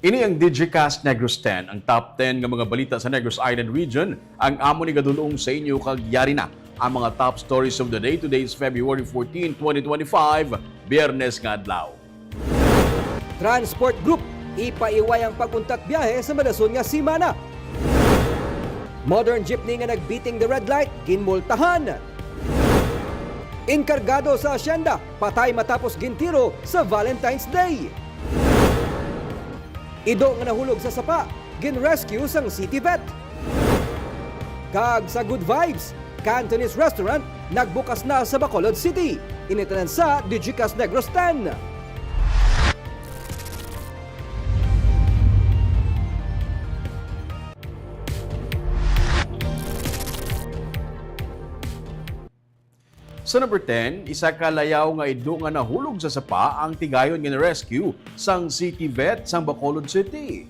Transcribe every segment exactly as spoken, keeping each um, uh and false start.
Ini ang Digicast Negros ten, ang top ten nga mga balita sa Negros Island Region. Ang amo ni gadulong sa inyo kag yari na ang mga top stories of the day. Today is February fourteen, twenty twenty-five, Biyernes nga adlaw. Transport Group, ipaiway ang pag-untat biyahe sa madason nga semana. Modern jeepney nga nagbiting the red light, ginmultahan. Enkargado sa asyenda, patay matapos gintiro sa Valentine's Day. Ido nga nahulog sa sapa, gin-rescue sang City Vet. Kag sa Good Vibes, Cantonese Restaurant nagbukas na sa Bacolod City. Ini tanan sa Digicast Negros ten. Sa number ten, isa ka layaw nga ido nga nahulog sa sapa ang tigayon nga na-rescue sang City Vet sang Bacolod City.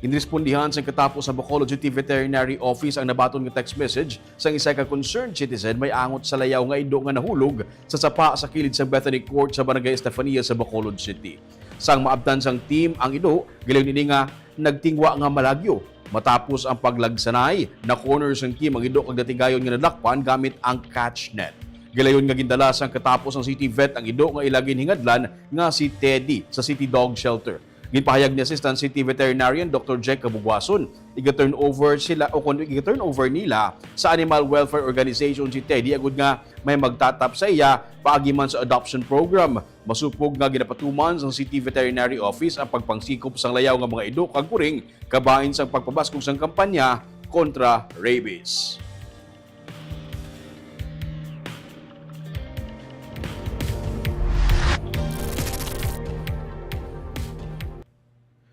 Ginrespondihan sang katapos sa Bacolod City Veterinary Office ang nabaton nga text message sang isa ka concerned citizen may angot sa layaw nga ido nga nahulog sa sapa sa kilid sang Bethany Court sa Barangay Estefania sa Bacolod City. Sang maabtan sang team ang ido, gilayon ini nga nagtingwa nga malagyo. Matapos ang paglagsanay, na-corner sang team ang ido kag natigayon nga nadakpan gamit ang catch net. Gilayon nga gindala sang katapos ang City Vet ang ido nga ila ginhingadlan nga si Teddy sa City Dog Shelter. Ginpahayag ni Assistant City Veterinarian Doctor Jack Kabugwason, iga-turnover sila o kon iga-turnover nila sa Animal Welfare Organization si Teddy agud nga may magtatap sa iya paagi man sa adoption program. Masupog nga ginapatuman sang City Veterinary Office ang pagpangsikop sang layaw nga mga ido kag kuring kabahin sang pagpabaskog sang kampanya kontra rabies.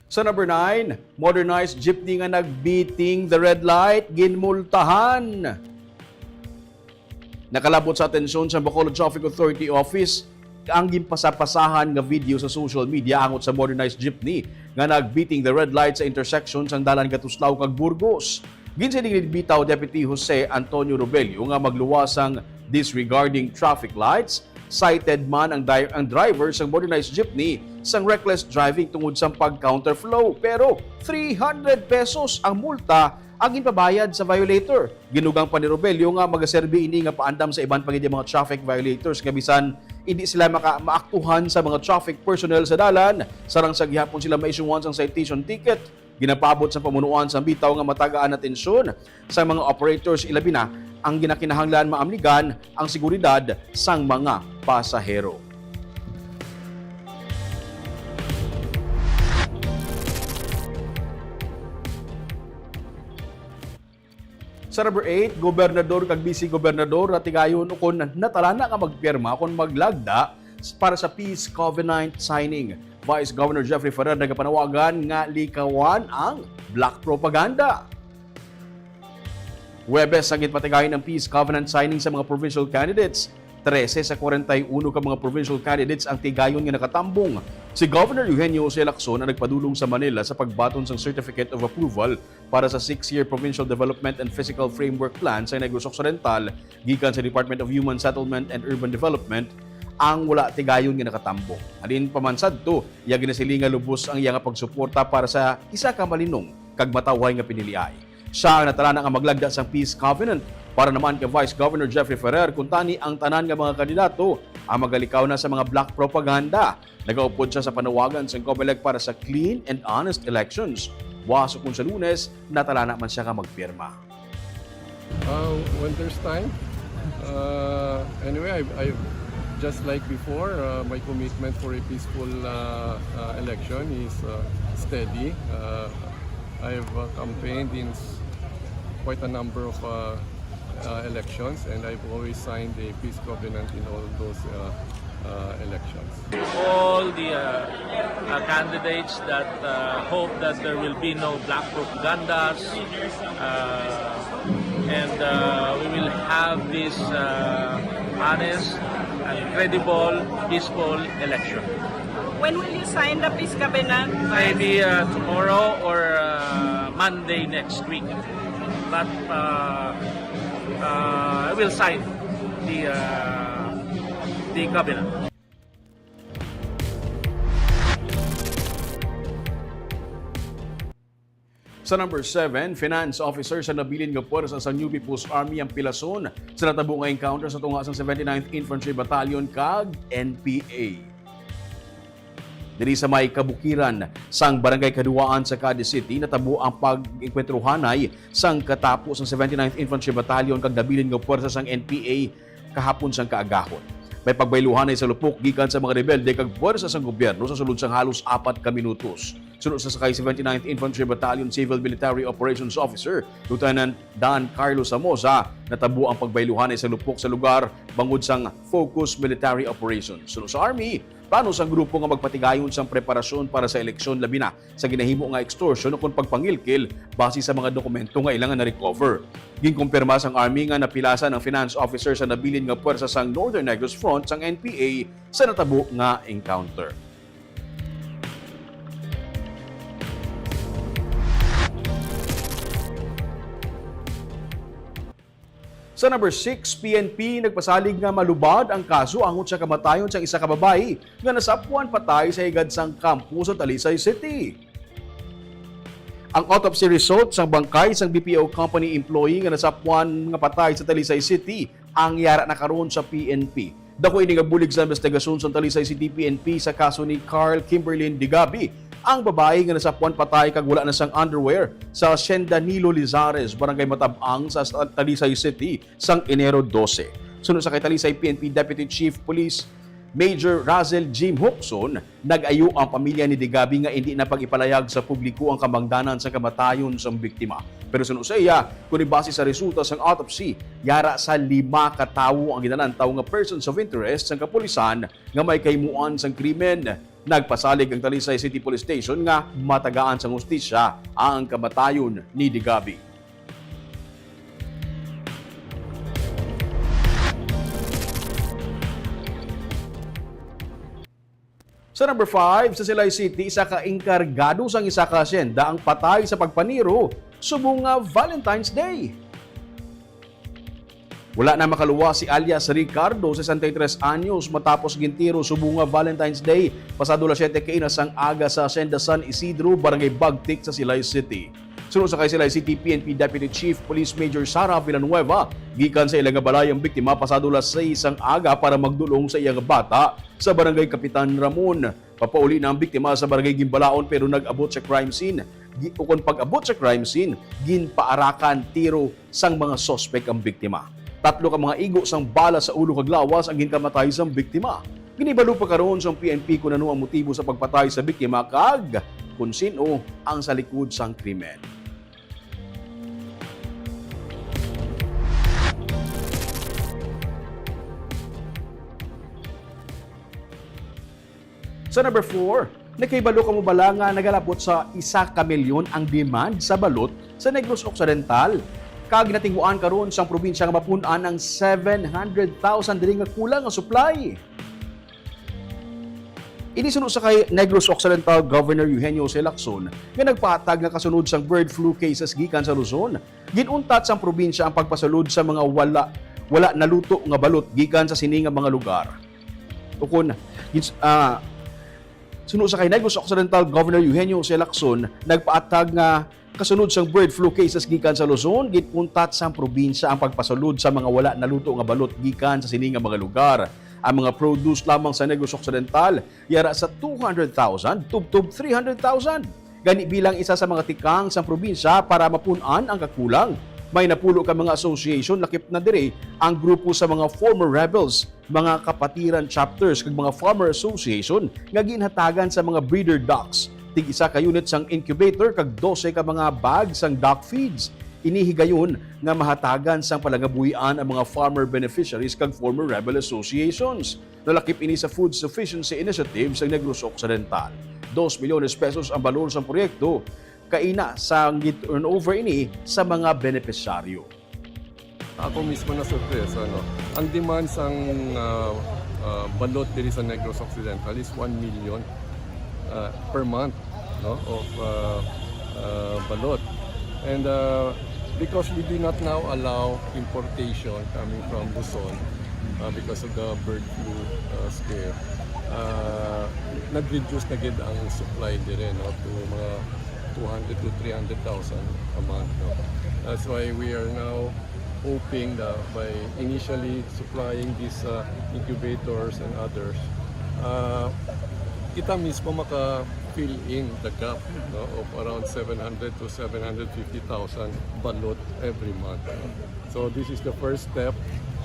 Sa number nine, modernized jeepney nga nagbiting the red light, ginmultahan. Nakalabot sa atensyon sa Bacolod Traffic Authority Office ang ginpasapasahan nga video sa social media angot sa modernized jeepney nga nagbiting the red light sa intersection sang Dalan Gatuslao kag Burgos. Ginsiling ni Bitaw Deputy Jose Antonio Robelio nga magluwas sang disregarding traffic lights. Cited man ang di-, ang driver sang modernized jeepney sang reckless driving tungod sang pag-counterflow, pero three hundred pesos ang multa ang ginpabayad sa violator. Ginugang pa ni Robelio nga magaserbi ini nga paandam sa iban pa gid nga mga traffic violators nga bisan hindi sila maka-, maaktuhan sa mga traffic personnel sa dalan, sarang sa gihapon sila maisyuhan sang citation ticket. Ginapaabot sa pamunuan sang Bitaw nga matagaan atensyon sang mga operators, ilabi na ang ginakinahanglan maamligan ang seguridad sang mga pasahero. Sa number eight, gobernador kag bise-gobernador natigayon ukon natalana nga magpirma ukon maglagda para sa peace covenant signing. Vice Governor Jeffrey Ferrer nagapanawagan nga likawan ang black propaganda. Huwebes ang ginpatigayon ang peace covenant signing sa mga provincial candidates. Trese sa kwarenta y uno ka mga provincial candidates ang tigayon nga nakatambong. Si Governor Eugenio Jose Lacson ang nagpadulong sa Manila sa pagbaton sang Certificate of Approval para sa six-year Provincial Development and Fiscal Framework Plan sa Negros Occidental gikan sa Department of Human Settlement and Urban Development ang wala tigayon nga nakatambong. Halin pa man sadto, iya ginasiling nga lubos ang iya nga pagsuporta para sa isa ka malinong kag matawhay nga piniliay. Siya ang natalana nga maglagda sang peace covenant. Para naman kay Vice Governor Jeffrey Ferrer, kuntani ang tanan nga mga kandidato ang magalikaw na sa mga black propaganda. Nagaupod siya sa panawagan sang Comelec para sa clean and honest elections. Buwas ukon sa Lunes, natalana man siya nga magpirma. Uh, when there's time. Uh, anyway, I, I, just like before, uh, my commitment for a peaceful, uh, uh, election is, uh, steady. Uh, I've, uh, campaigned in s-, quite a number of, uh, uh, elections, and I've always signed a peace covenant in all those, uh, uh, elections. All the, uh, uh, candidates that, uh, hope that there will be no black propagandas, uh, and, uh, we will have this, uh, honest and credible, peaceful election. When will you sign the peace covenant, Vice? Maybe, uh, tomorrow or, uh, Monday next week. But, uh, uh, I will sign the, uh, the covenant. Sa number seven, finance officer sa nabilin nga puwersa sa New People's Army ang pilason sa natabo nga encounter sa tunga sang seventy-ninth Infantry Battalion kag N P A. Diri sa may kabukiran sang Barangay Kaduwaan sa Cadiz City, natabo ang pag-engkwentruhanay sang katapo sang seventy-ninth Infantry Battalion kag nabilin nga puwersa sang N P A kahapon sang kaagahon. May pagbayluhanay sa lupok gikan sa mga rebelde kag puwersa sang gobyerno sa sulod sang halos apat ka minutos. Suno sa kay seventy-ninth Infantry Battalion Civil Military Operations Officer, Lieutenant Dan Carlos Samosa, natabo ang pagbayluhanay sa lupok sa lugar bangod sang focus military operation. Suno sa Army, plano sang grupo nga magpatigayon sang preparasyon para sa eleksyon, labi na sa ginahimo nga extortion ukon pagpangilkil base sa mga dokumento nga ila nga na-recover. Ginkumpirma sang Army nga napilasan ang finance officer sa nabilin nga puwersa sang Northern Negros Front sang N P A sa natabo nga encounter. Sa number six, P N P nagpasalig nga malubad ang kaso angot sa kamatayon sang isa ka babayi nga nasapwan patay sa higad sang kampo sa Talisay City. Ang autopsy result sang bangkay sang B P O company employee nga nasapwan nga patay sa Talisay City ang yara na karon sa P N P. Daku ini nga bulig sa investigasyon sang Talisay City P N P sa kaso ni Carl Kimberlin Digabi, ang babayi nga nasapwan patay kag wala na sang underwear sa Hacienda Nilo Lizares, Barangay Matab-ang sa Talisay City, sang Enero dose. Suno sa kay Talisay P N P Deputy Chief Police Major Razel Jim Hoxon, nag-ayo ang pamilya ni Digabi nga indi na pag-ipalayag sa publiko ang kamangdanan sa kamatayon sang biktima. Pero suno sa iya, kung ibase sa resulta sang autopsy, yara sa lima ka tawo ang ginalantaw nga persons of interest sang kapulisan nga may kahimuan sang krimen. Nagpasalig ang Talisay City Police Station nga matagaan sang hustisya ang kamatayon ni Digabi. Sa number five, sa Silay City, isa ka engkargado sang isa ka hacienda ang patay sa pagpaniro subong nga Valentine's Day. Wala na makaluwas si alias Ricardo, sesenta y tres anyos, matapos gintiro subong nga Valentine's Day, pasado las siyete kaina sang aga sa Hacienda San Isidro, Barangay Bagtik sa Silay City. Suno sa kay Silay City P N P Deputy Chief Police Major Sara Villanueva, gikan sa ila nga balay ang biktima pasado las seis sang aga para magdulong sa iya nga bata sa Barangay Kapitan Ramon. Papauli na ang biktima sa Barangay Gimbalaon pero nag-abot sa crime scene. Gi-, ukon pag-abot sa crime scene, ginpaarakan tiro sang mga suspek ang biktima. Tatlo ka mga igo sang bala sa ulo kag lawas ang ginkamatay sang biktima. Ginhibalo pa karon sang P N P kon ano ang motibo sa pagpatay sa biktima kag kon sin-o ang sa likod sang krimen. Sa number four, nakahibalo kamo bala nga nagalabot sa isa ka milyon ang demand sa balot sa Negros Occidental, kag natinguhaan karon sang probinsya nga mapun-an ang seven hundred thousand diri nga kulang nga supply? Ini suno sa kay Negros Occidental Governor Eugenio Jose Lacson nga nagpahatag nga kasunod sang bird flu cases gikan sa Luzon, gin-untat sang probinsya ang pagpasulod sa mga wala, wala naluto nga balot gikan sa sini nga mga lugar. Ukon, gins-, ah, suno sa kay Negros Occidental Governor Eugenio Jose Lacson, nagpaatag nga kasunod sang bird flu cases gikan sa Luzon, gin-untat sang probinsya ang pagpasulod sa mga wala naluto nga balot gikan sa sini nga mga lugar. Ang mga produce lamang sa Negros Occidental, yara sa two hundred thousand tubtob three hundred thousand. Gani, bilang isa sa mga tikang sang probinsya para mapun-an ang kakulang, may napulo ka mga association, lakip na diri ang grupo sa mga former rebels, mga kapatiran chapters, kag mga farmer association nga ginhatagan sa mga breeder ducks, tig isa ka unit sang incubator, kag dose ka mga bag sang duck feeds. Ini higayon nga mahatagan sang palangabuhian ang mga farmer beneficiaries kag former rebel associations. Nalakip ini sa Food Sufficiency Initiative sa Negros Occidental. Dos milyones pesos ang balor sang proyekto, kaina sang gi-turnover ini sa mga benepisyaryo. Ako mismo na surpresa, no? Ang demand sang, ah, ah, balot diri sa Negros Occidental is one million, ah, per month, no, of, ah, ah, balot. And, ah, because we do not now allow importation coming from Luzon, ah, because of the bird flu, ah, scare, ah, nag-reduce na gid ang supply dire, no, to mga two hundred to three hundred thousand a month, no? That's why we are now hoping that by initially supplying these, uh, incubators and others, uh, kita mismo maka-fill in the gap, no, of around seven hundred to seven hundred fifty thousand balot every month. So this is the first step,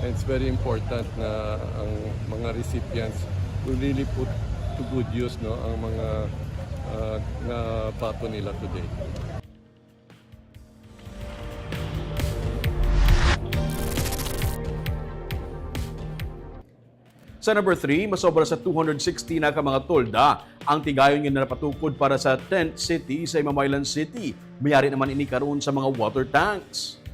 and it's very important na ang mga recipients will really put to good use, no, ang mga, uh, nabaton nila today. Sa number three, masobra sa two hundred sixty na ka mga tolda ang tigayon nga napatukod para sa tent city sa Himamaylan City. Mayari naman ini karon sa mga water tanks.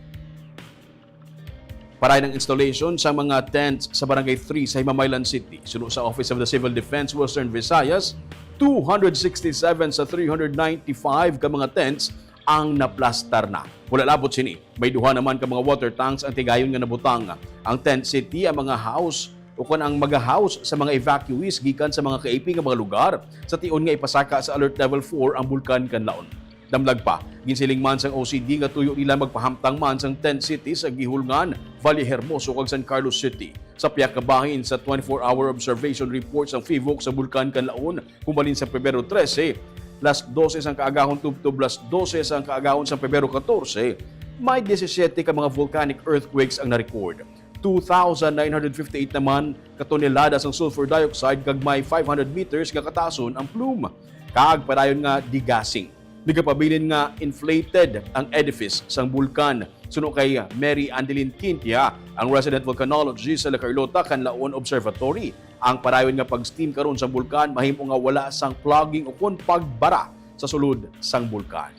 Para ang installation sa mga tents sa Barangay three sa Himamaylan City, suno sa Office of the Civil Defense Western Visayas, two hundred sixty-seven sa three hundred ninety-five ka mga tents ang naplastar na. Wala labot sini, may duha naman ka mga water tanks ang tigayon nga nabutang. Ang tent city ang mga house o kon ang mag-house sa mga evacuees gikan sa mga kaipi nga mga lugar sa tion nga ipasaka sa Alert Level four ang Bulkan Kanlaon. Damlag pa, ginsiling man sang O C D nga tuyo nila magpahamtang man sang tent city sa Guihulngan, Valle Hermoso kag San Carlos City. Sa pihak nga bahin sa twenty-four hour observation report sang PHIVOLCS sa Bulkan Kanlaon, hubalin sa Pebrero trese, las dose sang kaagahon tubtob las dose sang kaagahon sang Pebrero katorse, may disisiete ka mga volcanic earthquakes ang na-record. Two thousand nine hundred fifty-eight naman ka tonelada sang sulfur dioxide kag may five hundred meters nga kataason ang plume, kag padayon nga degassing. Nagapabilin nga inflated ang edifice sang bulkan. Suno kay Mary Andeline Quintia, ang resident volcanologist sa La Carlota Kanlaon Observatory, ang padayon nga pag-steam karon sa bulkan mahimo nga wala sang plugging ukon pagbara sa sulod sang bulkan.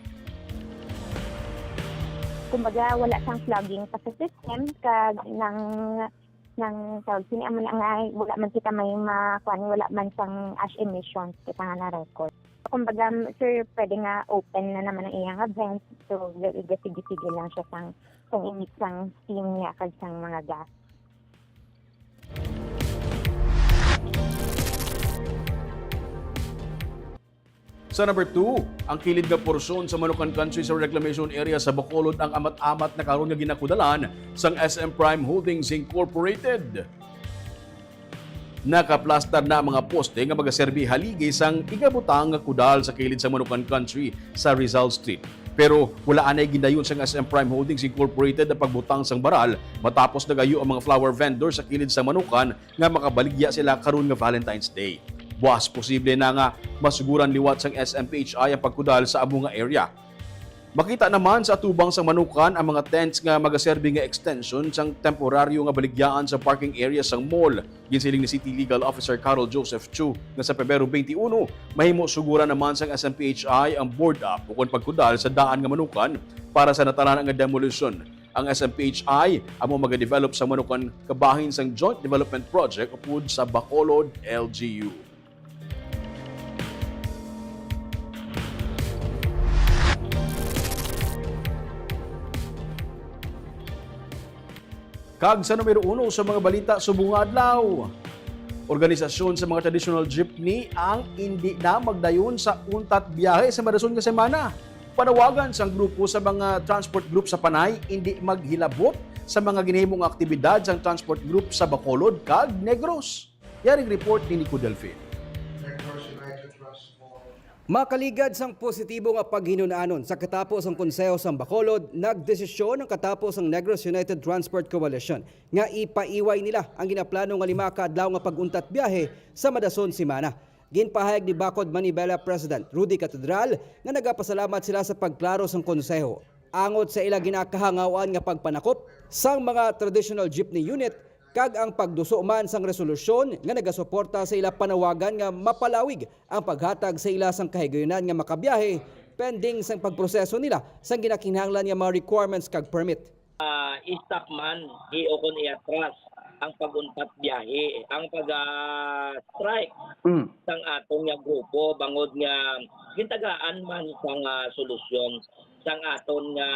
Kumbaga, wala sang plugging pa sa system, kag nang, nang tawag sini, amo na nga, wala man kita may makuan, wala man sang ash emissions kita nga na-record. Kumbaga, sir, pwede nga open na naman ang iyang vent, so ga- gasigi-sige lang siya sang kung init sang steam niya kag sang mga gas. Sa number two, ang kilid nga porsyon sa Manukan Country sa Reclamation Area sa Bacolod ang amat-amat na karon nga ginakudalan sang S M Prime Holdings Incorporated. Nakaplastar na ang mga poste nga magaserbi haligi sang igabutang nga kudal sa kilid sa Manukan Country sa Rizal Street. Pero wala anay gindayon sang S M Prime Holdings Incorporated ang pagbutang sang baral matapos nagayo ang mga flower vendor sa kilid sa Manukan nga makabaligya sila karon nga Valentine's Day. Buas posible na nga masuguran liwat sang S M P H I ang pagkudal sa amo nga area. Makita naman sa atubang sang Manukan ang mga tents nga magaserbi nga extension sang temporaryo nga baligyaan sa parking area sang mall. Ginsiling ni City Legal Officer Carol Joseph Chu nga sa Pebrero twenty-one, mahimo suguran naman sang S M P H I ang board up ukon pagkudal sa daan nga Manukan para sa natanan nga demolisyon. Ang S M P H I amo magadevelop sa Manukan kabahin sang Joint Development Project upod sa Bacolod L G U. Kag sa numero uno sa mga balita subong nga adlaw, organisasyon sa mga traditional jeepney ang indi na magdayon sa untat biyahe sa madason nga semana. Panawagan sang grupo sa mga transport group sa Panay indi maghilabot sa mga ginahimo nga aktibidad sang transport group sa Bacolod kag Negros. Yaring report ni Nico Delfin. Makaligad sang positibo nga paghinun-anon sa katapo sang Konseho sang Bacolod, nagdesisyon ang katapo sang Negros United Transport Coalition nga ipaiway nila ang ginaplano nga lima ka adlaw nga pag-untat biyahe sa madason semana. Ginpahayag ni Bacod Manibela President Rudy Catedral nga nagapasalamat sila sa pagklaro sang Konseho angot sa ila ginakahangawan nga pagpanakop sang mga traditional jeepney unit kag ang pagduso man sang resolusyon nga nagasuporta sa ila panawagan nga mapalawig ang paghatag sa ila sang kahigayunan nga makabiyahe pending sang pagproseso nila sang ginakinahanglan nga mga requirements kag permit. Ah, i-stop man, i-, o kon i-atras ang pag-untat biyahe, ang pag-strike Mm. sang aton nga grupo bangod nga gintagaan man sang ah, solusyon sang aton nga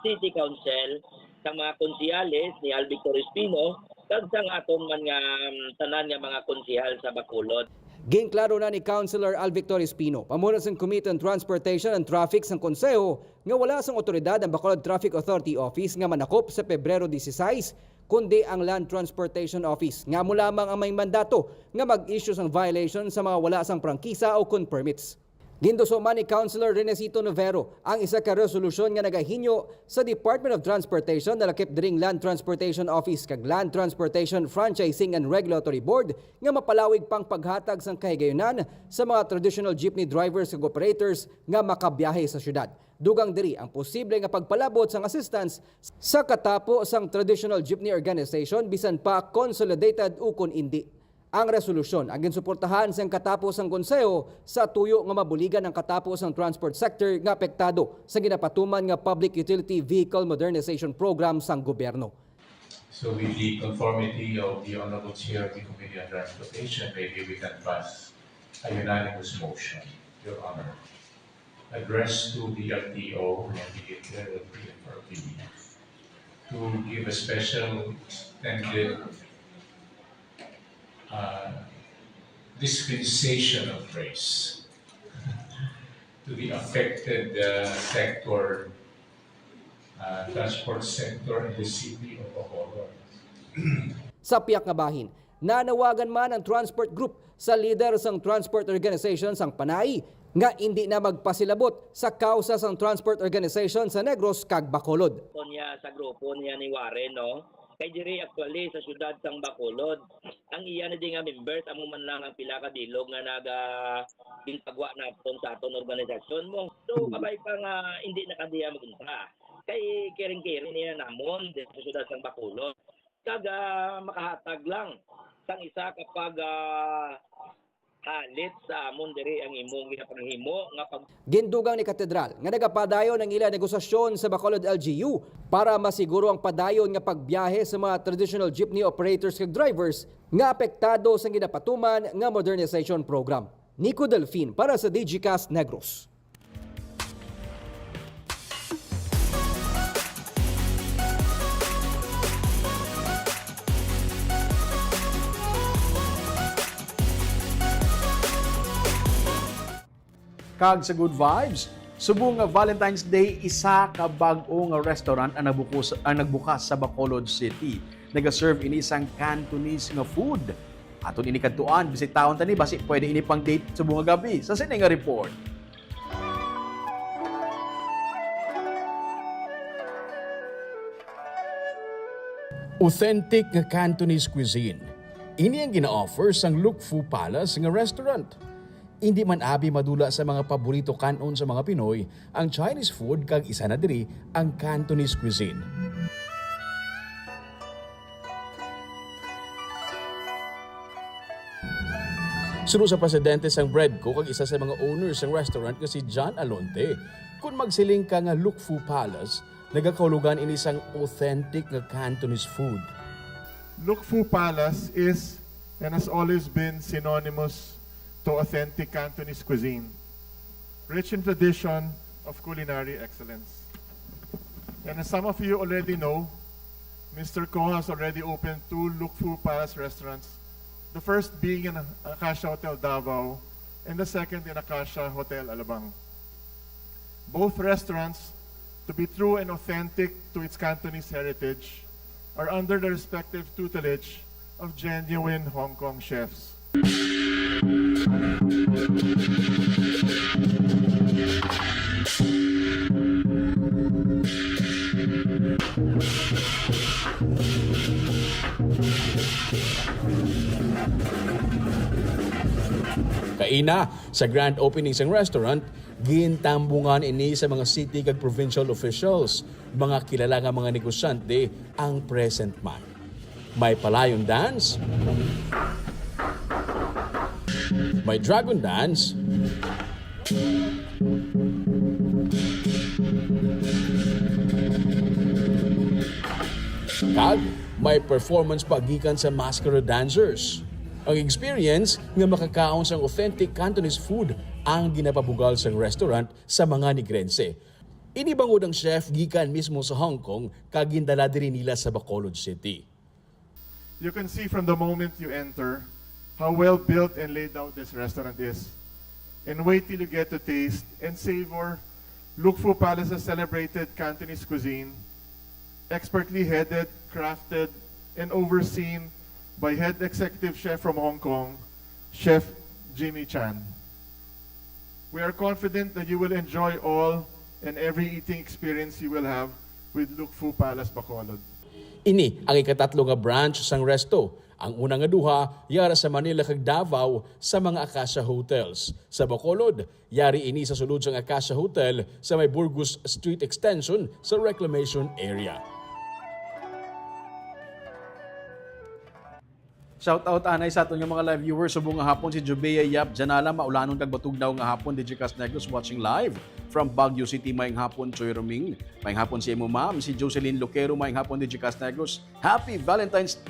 City Council, sang mga konsehales ni Al Victor Espino, kag sang aton man nga um, tanan nga mga konsehal sa Bacolod. Ginklaro na ni Councilor Al Victor Espino, pamuno sang Committee on Transportation and Traffic sang Konseho, nga wala sang awtoridad ang Bacolod Traffic Authority Office nga manakop sa Pebrero dieciséis, kundi ang Land Transportation Office nga amo lamang ang may mandato nga mag-issue sang violation sa mga wala sang prangkisa o kon permits. Ginduso man ni Councilor Renesito Novero ang isa ka resolusyon nga nagahinyo sa Department of Transportation nalakip diri ang Land Transportation Office kag Land Transportation Franchising and Regulatory Board nga mapalawig pang paghatag sang kahigayunan sa mga traditional jeepney drivers kag operators nga makabiyahe sa syudad. Dugang diri ang posible nga pagpalabot sang assistance sa katapo sang traditional jeepney organization, bisan pa consolidated ukon indi. Ang resolusyon ang ginsuportahan sang katapo sang konseho sa tuyo nga mabuligan ang katapo sang transport sector nga apektado sa ginapatuman nga Public Utility Vehicle Modernization Program sang gobyerno. So with the conformity of the Honorable Chair of the Committee on Transportation, maybe we can pass a unanimous motion, Your Honor, addressed to the L T O and the P F R B to give a special extended uh, dispensation of grace to the affected uh, sector, uh, transport sector in the city of Bacolod. Sa piyak nga bahin, nanawagan man ang transport group sa lider sang transport organization sang Panay nga indi na magpasilabot sa kausa sang transport organization sa Negros kag Bacolod. Unya sa grupo niya ni Warren, no? Kay diri actually sa siyudad sang Bacolod, ang iya na di nga members, amo man lang ang pila ka bilog nga naga gintagwa naton sa aton organisasyon mo. So, kabay pa nga hindi na kadiya mag-unta. Kay kiring-kiring niya namon diri sa siyudad sang Bacolod. Kag, ah, makahatag lang sang isa ka pag, ah, halit sa amon diri ang imong ginapanghimo nga pag Gindugang ni Katedral nga nagapadayon ang ila negosasyon sa Bacolod L G U para masiguro ang padayon nga pagbiyahe sa mga traditional jeepney operators kag drivers nga apektado sa ginapatuman nga modernization program. Nico Delfin para sa Digicast Negros. Kag sa Good Vibes, subong nga Valentine's Day, isa ka bag-o nga restaurant ang nagbukas, ang nagbukas sa Bacolod City. Nagaserve ini sang Cantonese nga food. Aton ini kadtuan, bisitahon ta ni, basi pwede ini pang date subong nga gabi. Sa sini nga report. Authentic nga Cantonese cuisine. Ini ang gina-offer sang Lukfu Palace nga restaurant. Indi man abi madula sa mga paborito kan-on sa mga Pinoy ang Chinese food, kag isa na diri ang Cantonese cuisine. Suno sa presidente sang Breadco kag isa sa mga owners sang restaurant nga si John Alonte, kun magsiling ka nga Lukfu Palace, nagakahulugan ini sang authentic nga Cantonese food. Lukfu Palace is and has always been synonymous to authentic Cantonese cuisine, rich in tradition of culinary excellence. And as some of you already know, Mister Ko has already opened two Lukfu Palace restaurants, the first being in Acacia Hotel Davao and the second in Acacia Hotel Alabang. Both restaurants, to be true and authentic to its Cantonese heritage, are under the respective tutelage of genuine Hong Kong chefs. Kaina, sa grand opening sang restaurant, gintambungan ini sa mga city kag provincial officials, mga kilala nga mga negosyante ang present man. May palayon dance, may dragon dance, kag may performance pa gikan sa masquerade dancers. Ang experience nga makakaon sang authentic Cantonese food ang ginapabugal sang restaurant sa mga Negrense. Ini bangod ang chef gikan mismo sa Hong Kong kag gindala diri nila sa Bacolod City. You can see from the moment you enter how well built and laid out this restaurant is. And wait till you get to taste and savor Lukfu Palace's celebrated Cantonese cuisine, expertly headed, crafted, and overseen by head executive chef from Hong Kong, Chef Jimmy Chan. We are confident that you will enjoy all and every eating experience you will have with Lukfu Palace Bacolod. Ini ang ikatatlo nga branch sang Resto. Ang una nga duha yara sa Manila kag Davao sa mga Acacia Hotels. Sa Bacolod, yari ini sa sulod sang Acacia Hotel sa may Burgos Street Extension sa Reclamation Area. Shout out anay sa aton nga mga live viewers subong nga hapon si Jubea Yap Janala, maulanon kag matugnaw nga hapon, Digicast Negros watching live from Baguio City. Mayong hapon, Choy Roming. Mayong hapon sa imo, ma'am. Si Jocelyn Loquero, mayong hapon, Digicast Negros. Happy Valentine's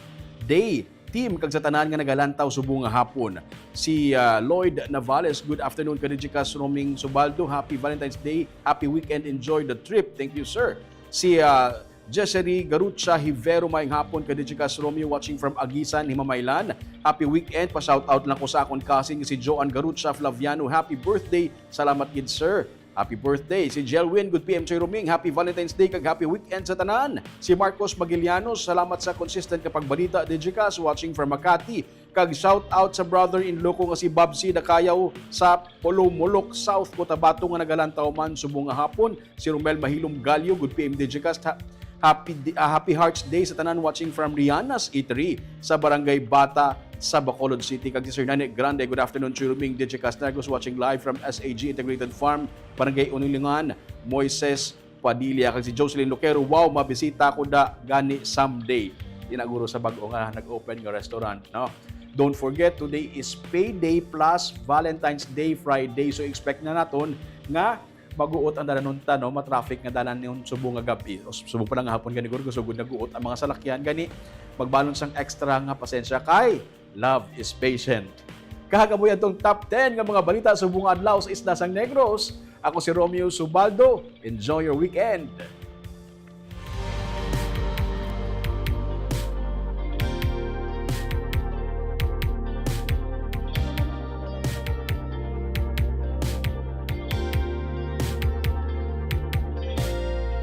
Day, team, kag sa tanan nga nagalantaw subong nga hapon. Si ah, Lloyd Navales, good afternoon ka Digicast Roming Subaldo. Happy Valentine's Day. Happy weekend. Enjoy the trip. Thank you, sir. Si ah, Jessery Garucha Hivero, mayong hapon ka Digicast Romeo, watching from Aguisan, Himamaylan. Happy weekend. Pa-shout out lang ko sa akon cousin nga si Joan Garucha Flaviano. Happy birthday. Salamat gid, sir. Happy birthday. Si Jelwin, good P M Choy Roming. Happy Valentine's Day kag happy weekend sa tanan. Si Marcos Magilianos, salamat sa consistent nga pagbalita, Digicast, watching from Makati. Kag shout out sa brother-in-law ko nga si Babsi Dacayaw sa Polomolok, South Cotabato, nga nagalantaw man subong nga hapon. Si Romel Mahilom Galio, good P M Digicast. Ha- Happy, Di- ah, Happy Hearts Day sa tanan, watching from Riana's Eatery sa Barangay Bata sa Bacolod City. Kag si Sir Nani Grande, good afternoon, Churuming Digicast Negros, watching live from S A G Integrated Farm, Barangay Unilingan, Moises Padilla. Kag si Jocelyn Loquero, wow, mabisita ko da gani someday. Di na guro sa bag-o nga nag-open nga restaurant, no? Don't forget, today is payday plus Valentine's Day Friday. So expect na naton nga maguot ang dalanunta, no? Matraffic nga dalan ning subong nga gab-i. O subong pa lang nga hapon gani, guro, kusog gud naguot ang mga salakyan. Gani, magbalon sang extra nga pasensya kay love is patient. Kaha kamo atong top ten nga mga balita subong nga adlaw sa isla sang Negros. Ako si Romeo Subaldo. Enjoy your weekend.